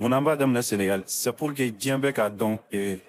Mun an b'a daminɛ Sénégal, c'est pour que diɲɛ bɛɛ k'a dɔn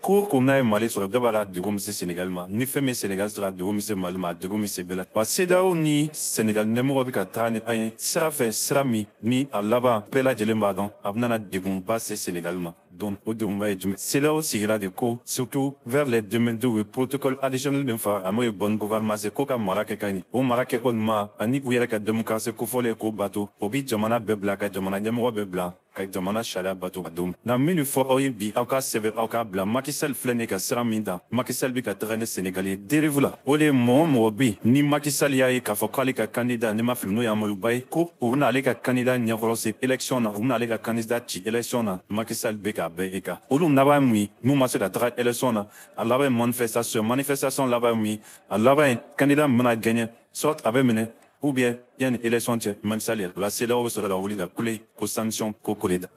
ko ko n'a ye Mali sɔrɔ, bɛɛ b'a la degun bɛ se Sénégal ma. Ni fɛn min Sénégal sɔrɔ, a degun bɛ se Mali ma, a degun bɛ se bɛɛ la. Wa CEDEAO ni Sénégal ɲɛmɔgɔ bɛ ka taga ni an ye sira fɛ, sira min ni a laban bɛɛ lajɛlen b'a dɔn, a bɛna degunba se Sénégal ma. Donc o degunba ye jumɛn? CEDEAO sigira de ko surtout vers les 2002, u ye protocole additionnel min fa a n'o ye bonne gouvernance, ko ka mara kɛ ka ɲɛ. O mara kɛko ɲuman ani u yɛrɛ ka démocratie kofɔlen k'o bato, o bi jamana bɛɛ bila ka jamana ɲɛmɔgɔ bɛɛ bila ka jamana sariya bato ka don. Na min fɔ aw ye bi, aw ka sɛbɛn, aw k'a bila, Macky Sall filɛ nin ye ka sira min ta, Macky Sall bɛ ka taga ni Sénégal ye dérive la. O de ye mɔgɔ o mɔgɔ bɛ yen ni Macky Sall y'a ye k'a fɔ k'ale ka candidat, ne ma fili, n'o ye Amadou Ba ye, ko u bɛna ale ka candidat ɲɛkɔrɔ se élection na, u bɛna ale ka candidat ci élection na, Macky Sall bɛ k'a bɛɛ e kan. Olu laban ye mun ye? N'u ma se ka taga élection na, a laban ye manifestation, manifestation laban ye mun ye? A laban ye candidat min bɛna gagner, soit a bɛ minɛ, ou bien yanni élection cɛ, Macky Sall yɛrɛ la, CEDEAO bɛ sɔrɔ ka wuli ka kule ko sanction ko kole da.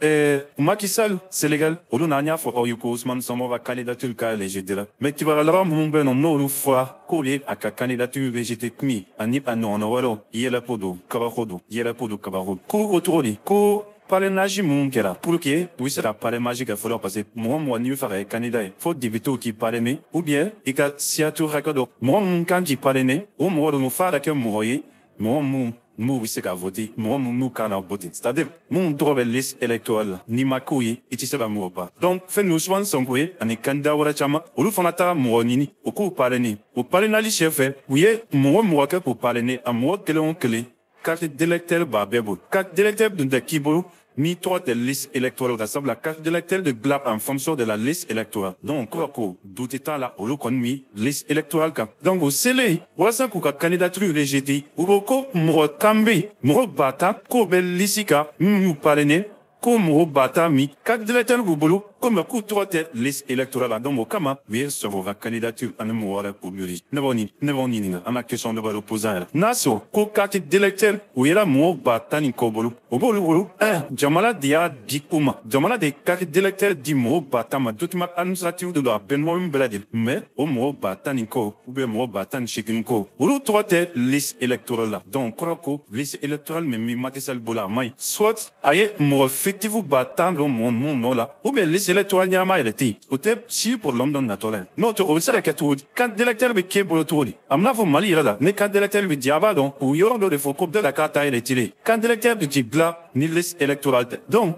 Macky Sall, Sénégal, olu n'an y'a fɔ aw ye ko Ousmane Sonko ka candidature k'a rejeté la. Mais kibaruya laban minnu bɛ yen nɔ, n'olu fɔra k'olu ye a ka candidature rejeté kun ye, ani a ɲɔgɔnna wɛrɛw, yɛlɛko don, kabako don, yɛlɛko don, kabako. Ko o cogo di? Ko parrainage minnu kɛra pour que u bɛ se ka parrainage kɛ fɔlɔ, parce que mɔgɔ mɔgɔ n'i bɛ fɛ ka kɛ candidat ye, fo député k'i parrainer ou bien i ka signature hakɛ dɔ. Mɔgɔ minnu kan k'i parrainer, o mɔgɔ ninnu f'a ka kɛ mɔgɔ ye, mɔgɔ minnu n'u bɛ se ka voter, mɔgɔ minnu n'u kan ka voter, c'est à dire minnu tɔgɔ bɛ liste électorale la. N'i ma k'o ye, i tɛ se ka mɔgɔ ban. Donc fɛn min Ousmane Sonko ye ani candidat wɛrɛ caman, olu fana taara mɔgɔ ɲini o k'u parrainer. O parrainage senfɛ, u ye mɔgɔ mɔgɔ kɛ k'u parrainer, a mɔgɔ kelen o kelen carte d'électeur b'a bɛɛ bolo. Carte d'électeur dun tɛ k'i bolo ni tɔgɔ tɛ liste électorale la, sabula carte d'électeur de bila en fonction de la liste électorale. Donc kɔrɔ ko doute t'a la, olu kɔni mi liste électorale kan. Donc o selen, walasa k'u ka candidature rejeter, u ko ko mɔgɔ 10 bɛ yen, mɔgɔ 10 000 k'o bɛ liste kan minnu y'u parrainer, ko mɔgɔ 10 000 min carte d'électeur b'u bolo ko mais k'u tɔgɔ tɛ liste électorale la. Donc o kama u ye sɔrɔ ka candidature ani mɔgɔ wɛrɛ k'u miiri. Ne b'aw ɲininka, an ka question dɔ bɛ poser an yɛrɛ, n'a sɔrɔ ko carte d'électeur u yera mɔgɔ 10 000 ni kɔ bolo, o b'olu bolo, jamana de y'a di u ma, jamana de ye carte d'électeur di mɔgɔ 10 000 ma, document administratif de don, a bɛɛ nɔgɔ bɛɛ lajɛlen, mais o mɔgɔ 10 000 ni kɔ ou bien mɔgɔ 18 000 kɔ, olu tɔgɔ tɛ liste électorale la. Donc kɔrɔ ko liste électorale min bɛ Macky Sall bolo, a man ɲi, soit a ye mɔgɔ fictif 10 000 don mɔgɔ ninnu nɔ la, ou bien liste électorale ɲɛnama yɛrɛ tɛ yen. O tɛ si problème dɔ natɔ la ye. N'o tɛ, o bɛ se ka kɛ cogo di? Carte d'électeur bɛ k'e bolo cogo di? A bɛna fɔ Mali yɛrɛ la, ni carte d'électeur bɛ di, a b'a dɔn u yɔrɔ dɔ de fɔ ko bɛɛ ka carte retiré. Carte d'électeur bɛ ti bila ni liste électorale tɛ. Donc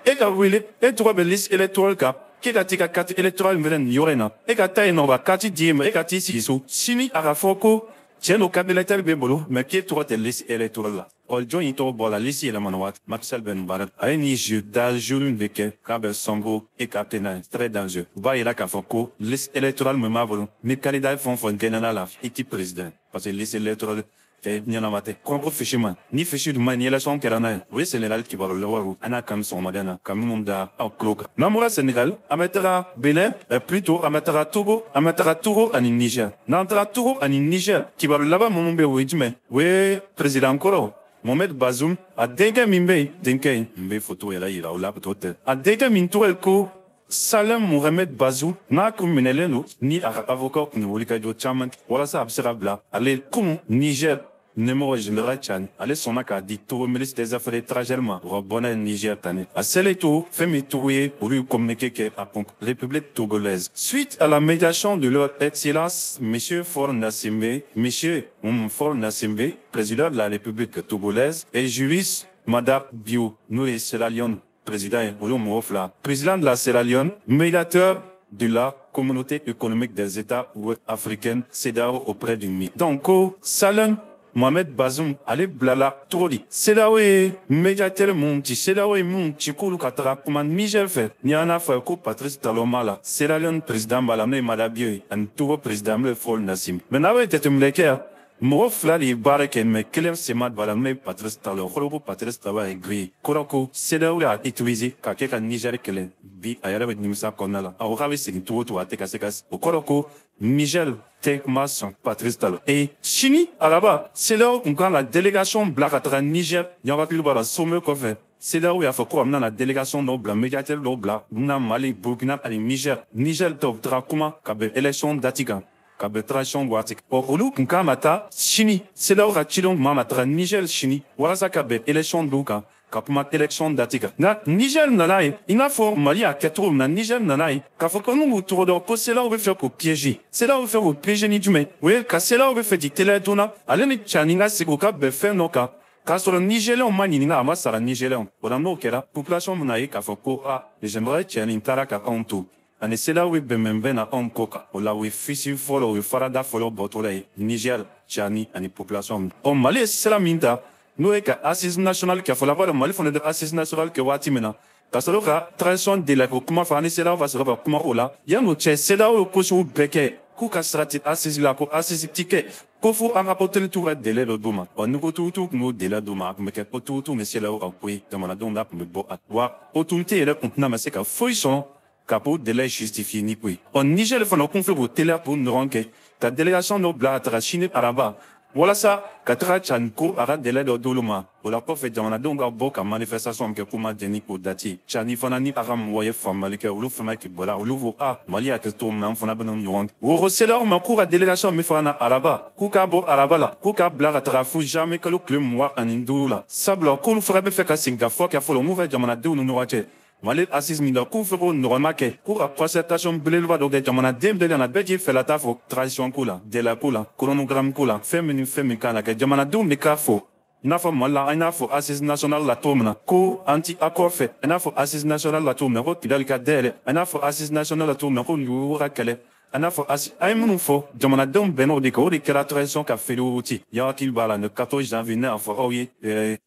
e ka wele, e tɔgɔ bɛ liste électorale kan, k'e ka t'i ka carte électorale minɛ nin yɔrɔ in na, e ka taa yen nɔ, u ka carte di e ma, e ka t'i sigi so, sini a ka fɔ ko tiɲɛ don, carte d'électeur b'e bolo, mais k'e tɔgɔ tɛ liste électorale la. Ɔ, jɔn y'i tɔgɔ bɔ a la? Liste yɛlɛmana waati. Macky Sall bɛ nin baara, a ye nin jeu dangereux de kɛ k'a bɛ Sonko écarté n'a ye, très dangereux. U b'a yira k'a fɔ ko liste électorale min b'a bolo, ni candidat fɛn o fɛn gɛnna la, i ti président, parce que liste électorale ɲɛnama tɛ. Kɔnko fiche ma, ni fiche dun ma ni élection kɛra n'a ye. O ye Sénégal kibaru lawaru an n'a kan sɔgɔmada na ka minnu da aw tulo kan. N'an bɔra Sénégal, an bɛ taga Benin, plutôt an bɛ taga Togo, an bɛ taga Togo ani Niger. N'an taga Togo ani Niger, kibaru laban minnu bɛ yen, o ye jumɛn? O ye président kɔrɔ Mohamed Bazoum a denkɛ min bɛ yen, denkɛ in n bɛ photo yɛrɛ yira o la, tɛ a denkɛ min tɔgɔ ye ko Salem Mohamed Bazoum, n'a kun minɛlen don, ni a ka avocat kun ye wulikajɔ caman walasa a bɛ se ka bila. Ale kun Niger ɲɛmɔgɔ général Tchani, ale sɔnna k'a di Togo ministre des Affaires étrangères ma, u ka bɔ n'a ye Niger tani. A selen to fɛn min Togo ye, olu ye communiqué kɛ a kun République togolaise. Suite à la médiation de leur Excellence Monsieur Faure Gnassingbé, Monsieur Faure Gnassingbé, président de la République togolaise, et Julius Maada Bio, n'o ye Sierra Leone président ye, olu mɔgɔ fila, président de la Sierra Leone, médiateur de la Communauté économique des États africaines, CEDEAO, auprès du MI. Donc ko Salem Mohamed Bazoum ale bilala cogo di? CEDEAO ye médiateur mun ci, CEDEAO ye mun ci k'olu ka taga kuma Niger fɛ, ni an n'a fɔ ko Patrice Talon b'a la, Sierra Leone président b'a la, n'o ye Maada Bio ye, ani Togo président, n'o ye Faure Gnassingbé. Mais n'aw ye jateminɛ kɛ yan, mɔgɔ fila de ye baara kɛ, mais kelen sema b'a la, n'o ye Patrice Talon. Kɔrɔ ko Patrice Talon ye grillé, kɔrɔ ko CEDEAO y'a utiliser ka kɛ ka Niger kɛlɛ. Bi a yɛrɛ bɛ nimisa kɔnɔna la, a ko k'a bɛ segin cogo o cogo, a tɛ ka se ka. O kɔrɔ ko Niger tɛ ma sɔn Patrice Talon. Et sini araba, CEDEAO kun kan ka délégation bila ka taga Niger. Ɲaw hakili b'a la, sommet kɔfɛ, CEDEAO y'a fɔ ko a bɛna na délégation dɔw bila, médiateur dɔw bila, u bɛna Mali, Burkina ani Niger. Niger tɔw taga kuma ka bɛn élection date kan, ka bɛn transition waati. Ɔ, olu kun kan ka taa sini, CEDEAO ka cidenw kun kan ka taga Niger sini walasa ka bɛn élection dɔw kan. Ka kuma élection date kan. Nka Niger nana ye, i n'a fɔ Mali y'a kɛ cogo min na, Niger nana ye k'a fɔ ko n'u m'u tɔgɔ dɔn ko CEDEAO bɛ fɛ k'o piéger. CEDEAO bɛ fɛ k'o piéger ni jumɛn? O ye ka CEDEAO bɛ fɛ k'i teliya joona, ale ni Tchani ka sigi u ka bɛn fɛn dɔ kan, k'a sɔrɔ Nigériens ma ɲininka, a ma sara Nigériens. O la n'o kɛra, population bɛna ye k'a fɔ ko a général Tchani taara ka anw to, ani CEDEAO bɛ bɛnbɛnbɛn na anw ko kan. O la o ye fisi fɔlɔ, o ye farada fɔlɔ bɔtɔla ye Niger, Tchani ani population. Ɔ, Mali ye sira min ta, n'o ye ka assise nationale kɛ fɔlɔ, a b'a dɔn Mali fana bɛ assise nationale kɛ waati min na, ka sɔrɔ ka transition délai ko kuma fɔ, ani CEDEAO ka sɔrɔ ka kuma o la. Yan'o cɛ, CEDEAO ye ko sugu bɛɛ kɛ k'u ka sira tɛ assise la, ko assise ti kɛ, ko fo an ka autorité ka délai dɔ d'u ma. Ɔ, ni autorité tun y'o délai d'u ma, a tun bɛ kɛ autorité ni CEDEAO ka ko ye, jamanadenw da tun bɛ bɔ a wa autorité yɛrɛ tun tɛna se ka foyi sɔrɔ ka k'o délai justifier ni ko ye. Ɔ, Niger fana kun filɛ k'o teliya k'o ɲɔgɔn kɛ ka délégation dɔ bila ka taga sini araba, walasa ka taga Tchani ko a ka délai dɔ d'olu ma. O la kɔfɛ, jamanadenw ka bɔ ka manifestation kɛ k'u ma jɛn ni o date. Tchani fana ni a ka mɔgɔ ye faamuyali kɛ, olu fana k'i bɔra, olu ko a Mali y'a kɛ cogo min na, an fana bɛna ɲɔgɔn. O ko CEDEAO ma k'u ka délégation min fana na araba, k'u k'a bɔ araba la, k'u k'a bila ka taga fo janvier kalo tile 25 la, sabula k'olu fana bɛ fɛ ka segin ka fɔ kɛ fɔlɔ n'u ka jamanadenw ni ɲɔgɔn cɛ. Mali assise min la, k'u fɛ k'o nɔgɔma kɛ, k'u ka concertation belebeleba dɔ kɛ, jamanaden bɛɛ ka na, bɛɛ k'i fɛla ta fɔ transition ko la, délai ko la, chronogramme ko la, fɛn min ni fɛn min kan ka kɛ, jamanadenw de k'a fɔ. I n'a fɔ Mali la, an y'a fɔ assise nationale la cogo min na ko an ti accord fɛ, an y'a fɔ assise nationale la cogo min na ko Kidali ka dayɛlɛ, an y'a fɔ assise nationale la cogo min na ko yugu ka kɛlɛ, an y'a fɔ an ye minnu fɔ, jamanadenw bɛnn'o de kan, o de kɛra transition ka feuille de route. Hakili b'a la, le 14 janvier, ne y'a fɔ aw ye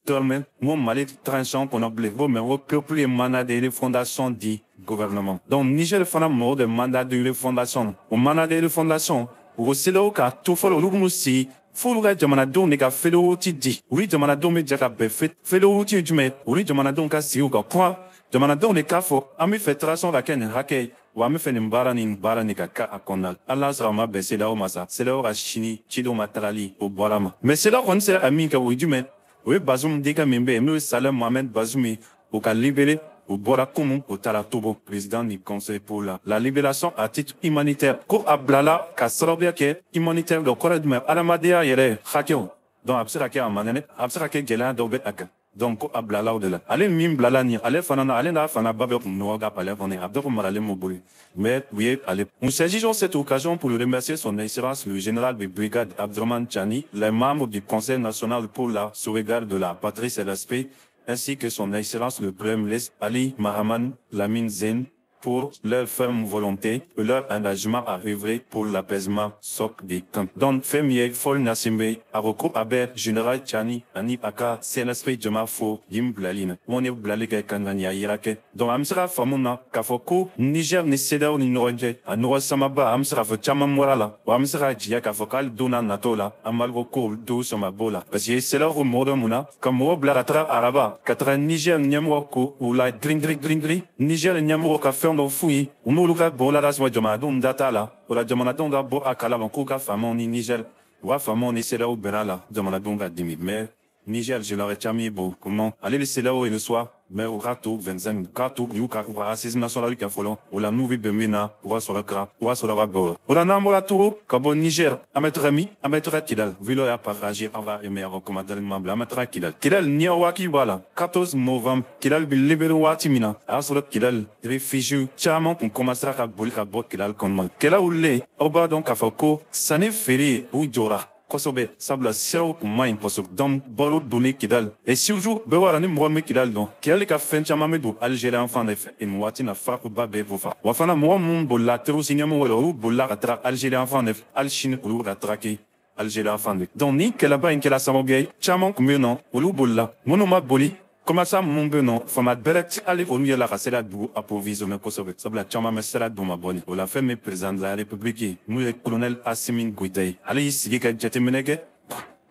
tɔrɔmɛ n ko Mali transition kɔnɔ bilen, ko mais ko peuple ye mandat de refondation di gouvernement. Donc Niger fana mɔgɔw de mandat de refondation, o mandat de refondation, u ko CEDEAO k'a to fɔlɔ, olu b'u sigi f'olu ka jamanadenw de ka feuille de route di. Olu jamanadenw bɛ jɛ ka bɛn. Feuille de route ye jumɛn ye? Olu jamanadenw ka sigi u ka kuma, jamanadenw de k'a fɔ an bɛ fɛ transition ka kɛ nin hakɛ ye, wa an bɛ fɛ nin baara ni nin baara nin ka kɛ a kɔnɔna la. Hali n'a sɔrɔ a ma bɛn CEDEAO ma sa, CEDEAO ka sini cidenw ma tagali o bɔra ma. Mais CEDEAO kɔni sera ka min kɛ, o ye jumɛn? O ye Bazoum denkɛ min bɛ yen, n'o ye Saleh Mohamed Bazoum ye, o ka libéré. O bɔra kunun, o taara Togo. Président du conseil pour la libération à titre humanitaire, ko a bilala ka sababuya kɛ humanitaire dɔ kɔrɔ ye jumɛn? Adamadenya yɛrɛ hakɛw. Donc a bɛ se ka kɛ a man kɛnɛ, a bɛ se ka kɛ gɛlɛya dɔw bɛ a kan, donc ko a bilala o de la. Ale min bilala nin, ale fana na, ale n'a fana ba bɛ kun ɲɔgɔn ka palais kɔnɔ, a bɛ ko maralen m'u bolo, mais u ye ale. Nous saisissons cette occasion pour remercier son excellence le général de brigade Abdourahmane Tchani, les membres du Conseil national pour la sauvegarde de la patrie CNSP, ainsi que son excellence le premier ministre Ali Mahaman Lamine Zeine, pour leur ferme volonté et leur engagement à œuvrer pour l'apaisement socle des camps. Donc, fɛn min ye Faure Gnassingbé, a ko ko a bɛ général Tchani ani a ka CNSP jama fo nin bilali na. Ŋo ni bilali kɛ ka ŋaniya yira kɛ. Donc, an bɛ se ka faamu na k'a fɔ ko Niger ni CEDEAO ni ɲɔgɔn cɛ, a ɲɔgɔn samaba, an bɛ se k'a fɔ caman bɔra la, wa an bɛ se k'a jigiya k'a fɔ k'ale don n'a nataw la, embargo ko dɔw sɔn ka b'o la. Parce que CEDEAO ko mɔgɔ dɔ mun na, ka mɔgɔ bila ka taga araba, ka taga Niger ɲɛmɔgɔ ko u la girin girin girin girin, Niger ɲɛmɔgɔ ka fɛn dɔ f'u ye, u n'olu ka bɔ la sɔrɔ jamanadenw da t'a la. O la jamanadenw ka bɔ a kalama k'u ka faamaw ni Niger, u ka faamaw ni CEDEAO bɛnna la, jamanadenw ka dimi. Mais Niger général Tchani, bon, comment ale bɛ CEDEAO reçoit, mais u ka to 25 k'a to y'u ka u ka assise nationale kɛ fɔlɔ. O la n'u bɛ bɛn min na, u ka sɔrɔ ka u ka sɔrɔ ka bɔ o la. O la n'an bɔra Togo ka bɔ Niger, an bɛ taga min? An bɛ taga Kidal. Vidéo y'a partager, an va aimer aw commentaire ɲuman bila. An bɛ taga Kidal. Kidal, ni aw hakili b'a la, 14 novembre, Kidal bɛ libéré waati min na, a y'a sɔrɔ Kidal réfugiés caman kun commencera ka boli ka bɔ Kidal kɔnɔna la. Kɛlɛ wulilen, aw b'a dɔn k'a fɔ ko sanni feere u jɔra kosɛbɛ, sabula siraw kun man ɲi kosɛbɛ. Donc balo donni Kidal, et surtout bɛɛ b'a dɔn, ni mɔgɔ min bɛ Kidal dɔn, Kidal ka fɛn caman bɛ don Algérie an fan de fɛ. Nin waati na farakoba bɛɛ b'o fa wa fana, mɔgɔ minnu bolila terroriste ɲɛmɔgɔ la, olu bolila ka taga Algérie an fan de fɛ, hali sini olu ka traquer Algérie an fan de. Donc ni kɛlɛba in kɛra sababu ye, caman kun bɛ yen nɔ, olu bolila. Minnu ma boli, commerçant minnu bɛ yen nɔ, fama bɛrɛ ti hali olu yɛrɛ la ka se ka dugu approvisionner kosɛbɛ, sabula caman bɛ sira d'u ma bɔli o la. Fɛn min président de la république ye, n'o ye colonel Assimi Goïta ye, ale y'i sigi ka jateminɛ kɛ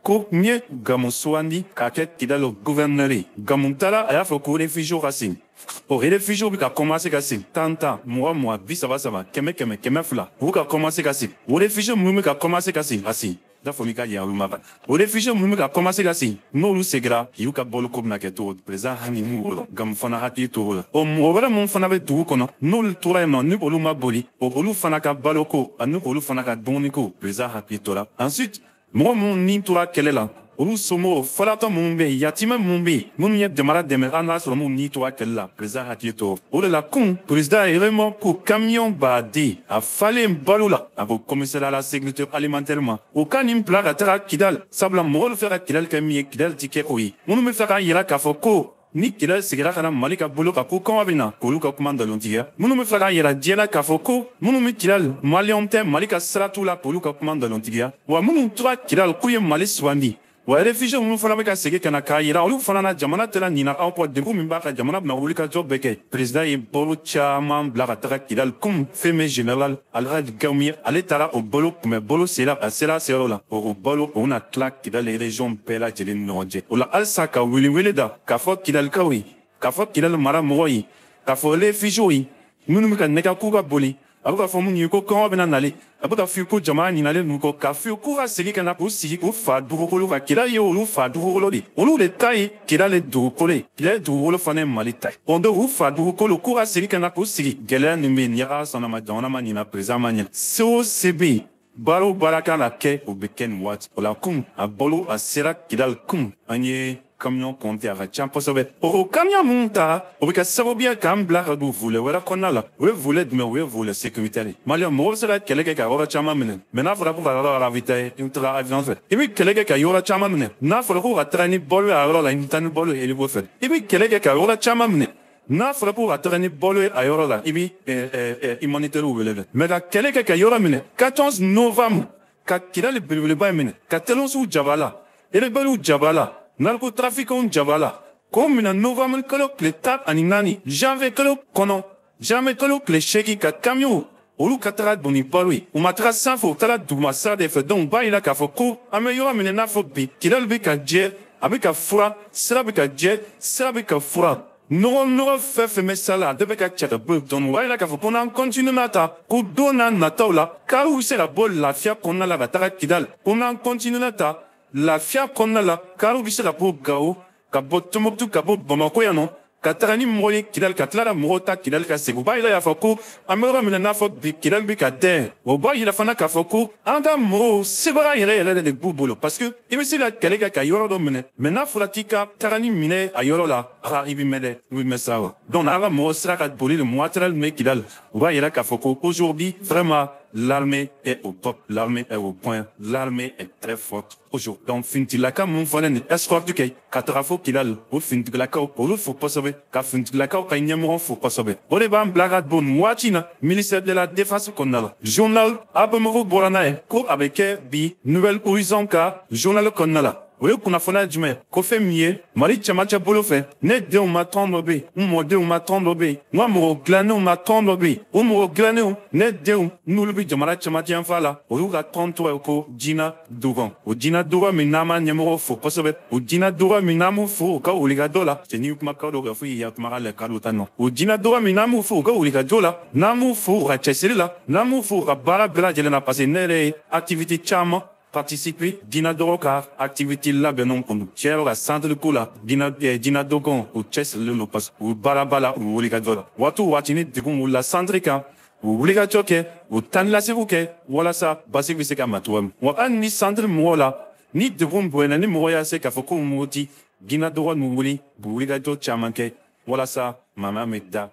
ko n ye Gamou sugandi k'a kɛ Kidal gouverneur ye. Gamou taara, a y'a fɔ ko réfugiés ka segin. O réfugiés bɛ ka commencer ka segin, 10 10, 20 20, 30 30, 100 100, 200, u ka commencer ka segin. O réfugiés minnu bɛ ka commencer ka segin, ka segin da fɔ ka yan olu ma ban. O réfugiés minnu bɛ ka commencer ka segin, n'olu seginna, y'u ka bɔli ko bɛna kɛ cogo di? Président hami m'o la, Gamou fana hakili t'o la. O mɔgɔ wɛrɛ minnu fana bɛ dugu kɔnɔ, n'olu tora yen nɔ, ni olu ma boli, o olu fana ka baloko ani olu fana ka dumuniko, président hakili t'o la. Ensuite, mɔgɔ minnu ni tora kɛlɛ la, Olu somɔgɔw falatɔ minnu bɛ yen, yatimɛ minnu bɛ yen, minnu ye jamana dɛmɛ hali n'a sɔrɔ m'u ni to a kɛlɛ la, président hakili to o de la. Kun président ye remorque camion baden a falen balo la, a ko commissaire à la sécurité alimentaire ma, o ka nin bila ka taga Kidal, sabula mɔgɔw bɛ fɛ ka Kidal kɛ min ye, Kidal ti kɛ o ye. Minnu bɛ fɛ k'a yira k'a fɔ ko ni Kidal sigira ka na Mali ka bolo kan ko kɔngɔ bɛ na, k'olu ka kuma nkalontigiya. Minnu bɛ fɛ k'a yira diɲɛ la k'a fɔ ko minnu bɛ Kidal maliyɛnw tɛ, Mali ka sira t'u la, k'olu ka kuma nkalontigiya. Wa minnu tora Kidal k'u ye Mali sugandi, wa réfugiés minnu fana bɛ ka segin ka na k'a yira olu fana na, jamana tɛna ɲina aw kɔ, degun min b'a kan, jamana bɛna wuli ka jɔ bɛɛ kɛ. Président ye balo caman bila ka taga Kidal comme fɛn min général Alhaji Gawmi, ale taara o balo kunbɛn, balo sera a sera seyɔrɔ la, o balo o bɛna tila Kidal région bɛɛ lajɛlen ni ɲɔgɔn cɛ. O la halisa ka welewele da k'a fɔ Kidalikaw ye, k'a fɔ Kidal mara mɔgɔw ye, k'a fɔ réfugiés ye minnu bɛ ka nɛgɛ k'u ka boli, a bɛ ka fɔ minnu ye ko kɔngɔ bɛna nalen, a bɛ ka f'i ko jamana ɲinalen ninnu kɔ, k'a f'i k'u ka segin ka na k'u sigi k'u fa dugukolo kan. Kidal ye olu fa dugukolo de, olu de ta ye Kidal dugukolo ye, Kidal dugukolo fana ye Mali ta ye. Bon, donc u fa dugukolo k'u ka segin ka na k'u sigi. Gɛlɛya nin bɛ yen, ni Ala sɔnna ma, jamana ma ɲina, président ma ɲina, se o se bɛ yen, baara o baara kan ka kɛ, o bɛ kɛ nin waati o la. Kun a balo a sera Kidal, kun an ye camion compté, a ka ca kosɛbɛ. O camion minnu ta, o bɛ kɛ sababu ye k'an bila ka don volet wɛrɛ kɔnɔna la. O ye volet jumɛn? O ye volet sécuritaire ye. Maliyɛn mɔgɔ bɛ se ka kɛlɛ kɛ ka yɔrɔ caman minɛ, mais n'a fɔra ko ka yɔrɔ ravitailler, i bɛ taga avion fɛ. I bɛ kɛlɛ kɛ ka yɔrɔ caman minɛ, n'a fɔra ko ka taga ni balo ye a yɔrɔ la, i bɛ taa ni balo ye hélico fɛ. I bɛ kɛlɛ kɛ ka yɔrɔ caman minɛ, n'a fɔra ko ka taga ni balo ye a yɔrɔ la, i bɛ humanitaire wele dɛ. Mais ka kɛlɛ kɛ ka yɔrɔ minɛ 14 novembre, ka Kidali belebeleba in minɛ, ka terroristew jaba la, rebelles jaba la, narcotrafiquants jaba la, k'o minɛ novembre kalo tile 14, janvier kalo kɔnɔ, janvier kalo tile 8, ka camion olu ka taga don ni balo ye, u ma taga sanfɛ, u taara duguma sira de fɛ. Donc b'a yira k'a fɔ ko an bɛ yɔrɔ min na, n'a fɔ bi Kidali bɛ ka jɛ, a bɛ ka fura, sira bɛ ka jɛ, sira bɛ ka fura, nɔgɔ nɔgɔ fɛn fɛn bɛ sira la, a bɛɛ bɛ ka cɛ ka bɔ yen. Donc o b'a yira k'a fɔ ko n'an continue n'a ta, ko don n'a nataw la, kariw bɛ se ka bɔ lafiya kɔnɔna la ka taga Kidali. Ko n'an continue n'a ta lafiya kɔnɔna la, kariw bɛ se ka bɔ Gawo, ka bɔ Tombouctou, ka bɔ Bamakɔ yan nɔ, ka taga ni mɔgɔ ye Kidali, ka tila ka mɔgɔw ta Kidali ka segin. O b'a yira k'a fɔ ko an bɛ yɔrɔ min na, n'a fɔ bi Kidali bɛ ka dɛn, o b'a yira fana k'a fɔ ko an ka mɔgɔw sebaga yɛrɛ yɛrɛ de b'u bolo, parce que i bɛ se ka kɛlɛ kɛ ka yɔrɔ dɔ minɛ, mais n'a fɔra k'i ka taga ni minɛ a yɔrɔ la, a i bɛ mɛn dɛ, i bɛ mɛn sa wa. Donc an ka mɔgɔw sera ka boli le matériel min bɛ Kidali, o b'a yira k'a fɔ ko aujourd'hui vraiment l'armée est au top, l'armée est au point, l'armée est très forte aujourd'hui. Donc finitigilaka mun fana nin escorte kɛ ka taga fo Kidali, o finitigilakaw olu fo kosɛbɛ, ka finitigilakaw ka ɲɛmɔgɔ fo kosɛbɛ. O de b'an bila ka don nin waati in na ministère de la défense kɔnɔna la. Journal Abamako bɔra n'a ye ko a bɛ kɛ bi Nouvel Horizon ka journal kɔnɔna la. O ye kunnafoniya jumɛn ko fɛn min ye Mali cɛmancɛ bolo fɛ, ne denw ma tɔn dɔ bɛ yen, n mɔdenw ma tɔn dɔ bɛ yen, n ka mɔgɔ dilannenw ma tɔn dɔ bɛ yen. O mɔgɔ dilannenw, ne denw n'olu bɛ jamana cɛmancɛ yanfan la, olu ka tɔn tɔgɔ ye ko Jina Dogon. O Jina Dogon min n'an b'a ɲɛmɔgɔ fo kosɛbɛ, o Jina Dogon min n'an m'u fo u ka wulikajɔ la, cɛ n'i kuma kadɔ kan fo i ya kumakan lɛ kadɔ ta nɔ. O Jina Dogon min n'an m'u fo u ka wulikajɔ la, n'an m'u fo u ka cɛsiri la, n'an m'u fo u ka baara bɛɛ lajɛlen na, parce que ne yɛrɛ ye activité caman participer Dina Dogon ka activité labɛnnenw kɔnɔ. Cɛ ka centre ko la, Dina Dogon u cɛsirilen don, parce que u baara ba la, u wulikajɔ la. Waati o waati ni degun wulila centre kan, u wulikajɔ kɛ, u taa ni laseliw kɛ walasa basi bɛ se ka ma cogoya min. Wa hali ni centre mɔgɔw la ni degun bonyana, ni mɔgɔ y'a se k'a fɔ ko moti, Dina Dogon n'u wuli, u wulikajɔ caman kɛ walasa mankan bɛ da.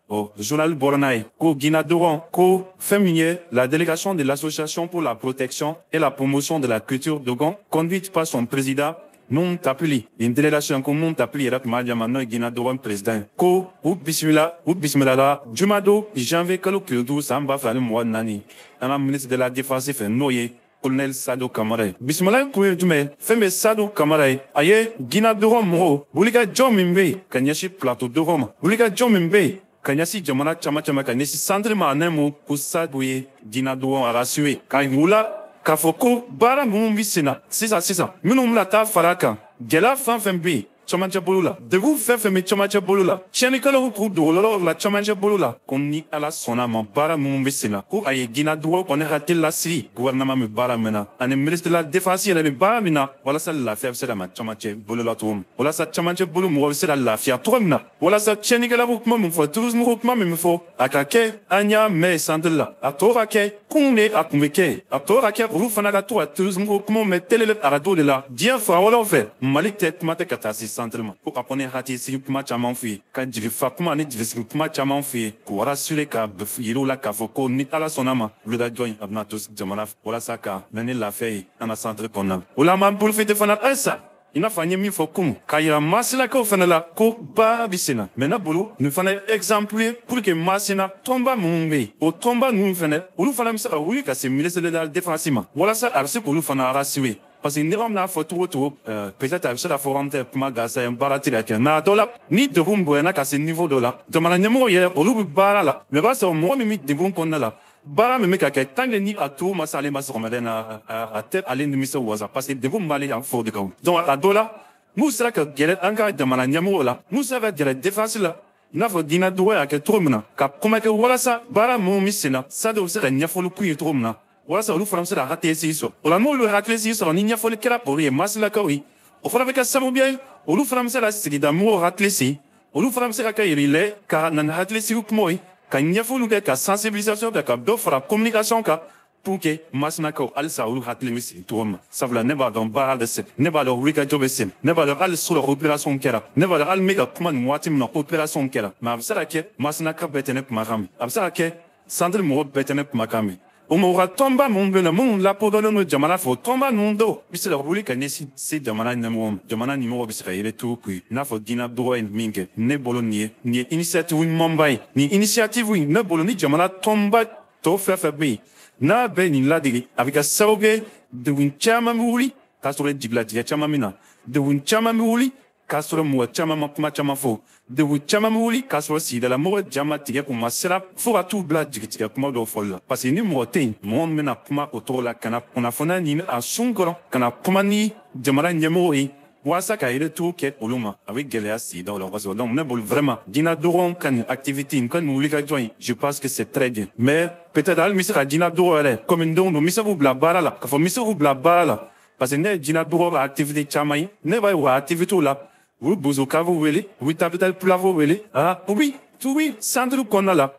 O journal bɔra n'a ye ko Dina Dogon, ko fɛn min ye la délégation de l'association pour la protection et la promotion de la culture Dogon, conduite par son président Nun Tapuli, une délégation ko Nun Tapuli yɛrɛ tun b'a jama, n'o ye Dina Dogon président, ko u bisimila, u bisimila la jumado janvier kalo tile 5 san 2024, an ka ministre de la défense fɛ, n'o ye colonel Sadio Kamara ye. Bisimila kun ye jumɛn? Fɛn bɛ Sadio Kamara ye, a ye Dina Dogon mɔgɔw wulikajɔ min bɛ yen ka ɲɛsin plateau Dogon ma, wulikajɔ min bɛ yen ka ɲɛsin jamana caman caman, ka ɲɛsin centre ma, n'a mo ko Sadio ye Dina Dogon a rassuré ka wula k'a fɔ ko baara minnu bɛ sen na sisan sisan, minnu bɛna taa fara a kan, gɛlɛya fɛn fɛn bɛ yen, cɛmancɛ bolo la, degun fɛn fɛn bɛ cɛmancɛ bolo la, tiɲɛnikɛlaw k'u dogo la cɛmancɛ bolo la, ko ni Ala sɔnna a ma, baara minnu bɛ sen na, ko a ye Guinaw kɔni hakili lasigi gouvernement bɛ baara min na, ani ministre de la défense yɛrɛ bɛ baara min na, walasa lafiya bɛ se ka na cɛmancɛ bolo la cogo min, walasa cɛmancɛ bolo mɔgɔ bɛ se ka lafiya cogo min na, walasa tiɲɛnikɛla ko kuma min fɔ, tourisme ko kuma min fɔ, a ka kɛ an y'a mɛn centre la, a tɔ ka kɛ kun de a tun bɛ kɛ, a tɔ ka kɛ olu fana ka to ka tourisme ko kuma mɛn télé radio de la diɲɛ fan wɛrɛw fɛ. Mali tɛ kuma tɛ ka taa se centre ma, ko a kɔni hakili sigi kuma caman f'u ye, ka jigifa kuma ni jigisigi kuma caman f'u ye, k'u rassurer, ka yir'u la k'a fɔ ko ni Ala sɔnna ma, wulikajɔ in a bɛna to jamana walasa ka na ni lafiya ye an ka centre kɔnɔna la. O la, an b'an profiter fana halisa, i n'a fɔ an ye min fɔ kunun, k'a yira Masinakaw fana la ko baara bɛ sen na. Mais ne bolo, nin fana ye exemple ye pour que Masina tɔnba minnu bɛ yen, o tɔnba ninnu fana, olu fana bɛ se ka wuli ka se ministre de la défense ma, walasa a bɛ se k'olu fana rassurer. Parce que ni an bɛna fɔ cogo o cogo, peut-être a bɛ se ka fɔ an tɛ kuma gansan ye, baara tɛ ka kɛ. Mais a dɔ la, ni degun bonyana ka se niveau dɔ la, jamana ɲɛmɔgɔw yɛrɛ, olu bɛ baara la, mais o b'a sɔrɔ mɔgɔ min bɛ degun kɔnɔna la, baara min bɛ ka kɛ, tant que ni a to ma se ale ma sɔgɔmada in na, a tɛ ale nimisi wasa, parce que degun b'ale yan fɔ o de kan. Donc a dɔ la, n'u sera ka gɛrɛ an ka jamana ɲɛmɔgɔw la, n'u sera ka gɛrɛ défense la, i n'a fɔ diinɛ dɔgɔ y'a kɛ cogo min na, ka kuma kɛ walasa baara minnu bɛ sen na, sadi bɛ se ka ɲɛfɔli k'u ye cogo min na, walasa olu fana bɛ se ka hakili sigi sɔrɔ. O la, n'olu ye hakili sigi sɔrɔ, ni ɲɛfɔli kɛra olu ye, Masilakaw ye, o fana bɛ kɛ sababu ye olu fana bɛ se ka sigida mɔgɔw hakili sigi, olu fana bɛ se ka kɛ yɛrɛ ka na ni hakili sigi kumaw ye, ka ɲɛfɔliw kɛ, ka sensibilisation kɛ, ka dɔ fara communication kan, pour que Masinakaw halisa olu hakili bɛ sigi cogo min na. Sabula ne b'a dɔn baara bɛ sen, ne b'a dɔn wulikajɔ bɛ sen, ne b'a dɔn hali sɔrɔ opération kɛra, ne b'a dɔn hali n bɛ ka kuma nin waati min na, opération kɛra. Mais a bɛ se ka kɛ Masinaka bɛɛ tɛ ne kumakan mɛn, a bɛ se ka kɛ centre mɔgɔ bɛɛ tɛ ne kumakan mɛn. O ma, u ka tɔnba minnu bɛ yen nɔ, minnu lakodɔnnen don jamana fɛ, o tɔnba ninnu dɔw bɛ se ka wuli ka ɲɛsin se jamana ɲɛmɔgɔ ma, jamana ɲɛmɔgɔ bɛ se ka retour k'u ye, i n'a fɔ diinɛ dɔgɔ ye min kɛ. Ne bolo, nin ye initiative ɲumanba ye. Nin initiative in, ne bolo, ni jamana tɔnba tɔw fɛn fɛn bɛ yen, n'a bɛ nin ladege, a bɛ kɛ sababu ye degun caman bɛ wuli k'a sɔrɔ jigilatigɛ caman bɛ na, degun caman bɛ wuli k'a sɔrɔ mɔgɔ caman ma kuma caman fɔ, degun caman bɛ wuli k'a sɔrɔ sigidala mɔgɔ jama tigɛ k'u ma sira fo ka t'u bila jigitigɛ kuma dɔw fɔli la. Parce que ni mɔgɔ tɛ yen, mɔgɔ min bɛna kuma o tɔgɔ la, ka na kunnafoniya ɲini a sun kɔrɔ, ka na kuma ni jamana ɲɛmɔgɔw ye walasa ka retour kɛ olu ma, a bɛ gɛlɛya sigidaw la kosɛbɛ. Donc ne bolo, vraiment, diinɛ dɔgɔn ka nin activité in ka nin wulikajɔ in, je pense que c'est très bien. Mais peut-être hali n bɛ se ka diinɛ dɔgɔ yɛrɛ komi n denw don, n bɛ se k'u bila baara la, k'a fɔ n bɛ se k'u bila baara la, parce que ne ye diinɛ dɔgɔ ka activité caman ye, ne b'a ye u ka activité la, u bɛ bozo kafu wele, u bɛ tabital pulafu wele. Ah oui, oui, centre kɔnɔna la,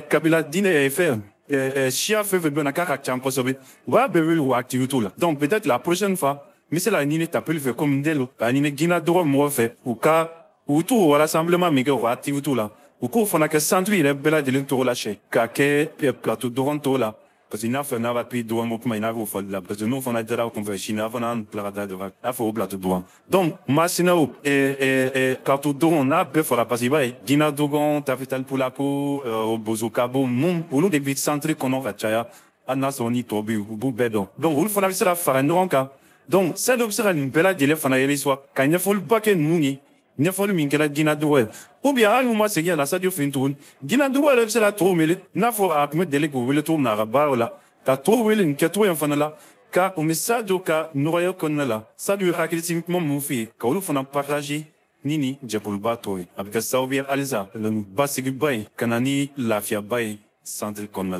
kabila diinɛ fɛn siya fɛn fɛn bɛ na k'a ka ca kosɛbɛ, u b'a bɛɛ wele u ka activité la. Donc peut-être la prochaine fois, n bɛ se ka ɲini tapili fɛ, komi n den ka ɲini diinɛ dɔgɔ mɔgɔ fɛ, u ka u t'u rassemblement min kɛ u ka activité la, u k'o fana kɛ centre yɛrɛ bɛɛ lajɛlen tɔgɔ la sɛ k'a kɛ plateau dɔgɔn tɔgɔ la. Parce que i n'a fɔ n'a b'a pays dɔgɔn ko kuma, i n'a fɔ fɔli la, parce que n'o fana diyara kunfɛ sini, a fana an tila ka taa dɔgɔ a fɔ o plateau dɔgɔn. Donc Masinaw plateau dɔgɔn n'a bɛɛ fɔra, parce que i b'a ye diinɛ dɔgɔn, tafital pulako, bozo kabo mun, olu de bɛ centre kɔnɔ ka caya, hali n'a sɔrɔ ni tɔ bɛ yen, u b'u bɛɛ dɔn. Donc olu fana bɛ se ka fara ɲɔgɔn kan. Donc sɛn dɔ bɛ se ka nin bɛɛ lajɛlen fana yɛrɛ ka ɲɛfɔliba kɛ ninnu ye, ɲɛfɔli min kɛra diinɛ dɔgɔ ye, ou bien hali n'u ma segin a la Sadio fɛ yen tuguni, diinɛ dɔgɔ yɛrɛ bɛ se ka tɔw wele, i n'a fɔ a tun bɛ deli k'u wele cogo min na a ka baaraw la, ka tɔw wele nin kɛcogo in fana la, ka u bɛ Sadio ka nɔgɔya kɔnɔna la. Sadio ye hakilisigi kuma minnu f'i ye, ka olu fana partager ni jɛkuluba tɔw ye, a bɛ kɛ sababu ye halisa basigiba ye ka na ni lafiyaba ye centre kɔnɔna la.